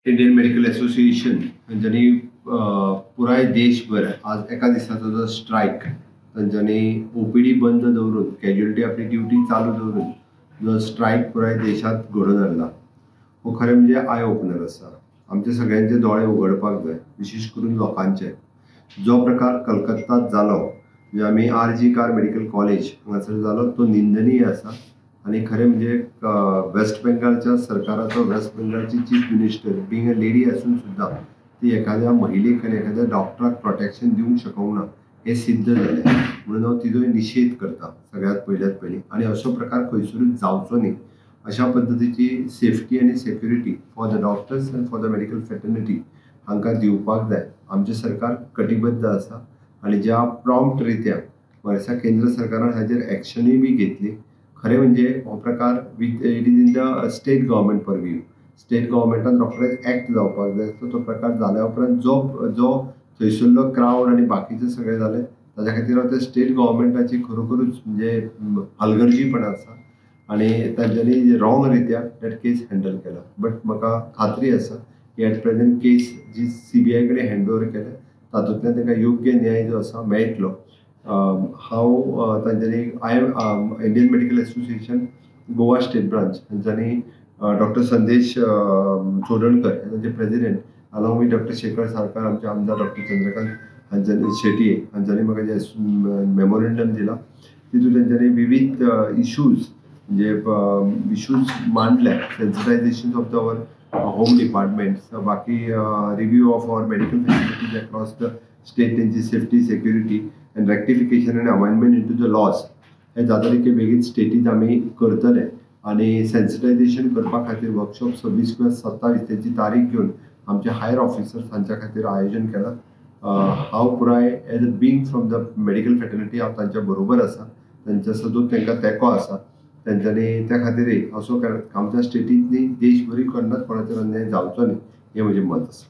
Indian medical association तांच्यांनी पुराय देशभर आज एका दिसाचो जो स्ट्रायक तांच्यांनी ओपीडी बंद दवरून कॅज्युअलिटी आपली ड्युटी चालू दवरून जो स्ट्रायक पुराय देशांत घडोवन हाडला हो खरें म्हणजे I opener आसा. आमचे सगळ्यांचे दोळे उगडपाक जाय, विशेश करून लोकांचे. जो प्रकार कलकत्तात जालो म्हणजे आमी आर.जी. कार मेडिकल कॉलेज हांगासर जालो तो निंदनीय आसा आनी खरें म्हणजे वेस्ट बेंगालच्या सरकाराचो waste बेंगालची chief minister being a lady आसून सुद्दां ती एखाद्या महिलेक आनी एखाद्या डॉक्टराक प्रोटेक्शन दिवंक शकूंक ना हें सिद्ध जालें. म्हणून हांव तिजोय निशेध करता सगळ्यांत पयल्यात पयलीं आनी असो प्रकार खंयसरूच जावचो न्ही अशा पद्दतीची सेफ्टी आनी security for the doctors and for the medical fraternity हांकां दिवपाक जाय. आमचें सरकार कटिबद्ध आसा आनी ज्या प्रॉम्प्ट रित्या वर्सा केंद्र सरकारान हाजेर एक्शनूय बी घेतली. खरें म्हणजे हो प्रकार with it is in the state government purview. State गव्हर्मेंटान रोखडेच एक्ट जावपाक जाय. सो तो प्रकार जाल्या उपरांत जो जो थंयसरलो क्रावड आनी बाकीचें सगळें जालें ताज्या खातीर हांव त्या स्टेट गव्हर्मेंटाची खरोखरूच म्हणजे हलगर्जीपणा आसा आनी तांच्यांनी रॉंग रित्या that case handle केला. बट म्हाका खात्री आसा की एट प्रेझेंट केस जी सीबीआय कडेन हँड ओवर केल्या तातूंतल्यान तांकां योग्य न्याय जो आसा मेळटलो. हांव तांच्यांनी I am Indian Medical Association Goa state branch हांच्यांनी doctor संदेश चोडणकर हे तांचे president along with doctor Shekhar Sarkar, आमचे आमदार डॉक्टर चंद्रकांत हांच्यांनी शेटये हांच्यांनी म्हाका जें मेमोरेंडम दिलां तितूंत तेंच्यांनी विवीध इशूज म्हणजे इशूज मांडले. Sensitisation of the our home department, बाकी review of our medical facilities across the state, तेंची safety security and rectification and amendment into the laws हे जाता तितके बेगीन स्टेटींत आमी करतले. आनी सेन्सिटायझेशन करपा खातीर वर्कशॉप 26 किंवा 27 तेची तारीख घेवन आमचे हायर ऑफिसर्स हांच्या खातीर आयोजन केलां. हांव पुराय as a being from the medical fraternity हांव तांच्या बरोबर आसा, तांच्या सदूच तांकां तेंको आसा तेंच्यांनी. त्या खातीरय असो आमच्या स्टेटींत न्ही देशभरूय केन्नाच कोणाचेर अन्याय जावचो न्ही हें म्हजें मत आसा.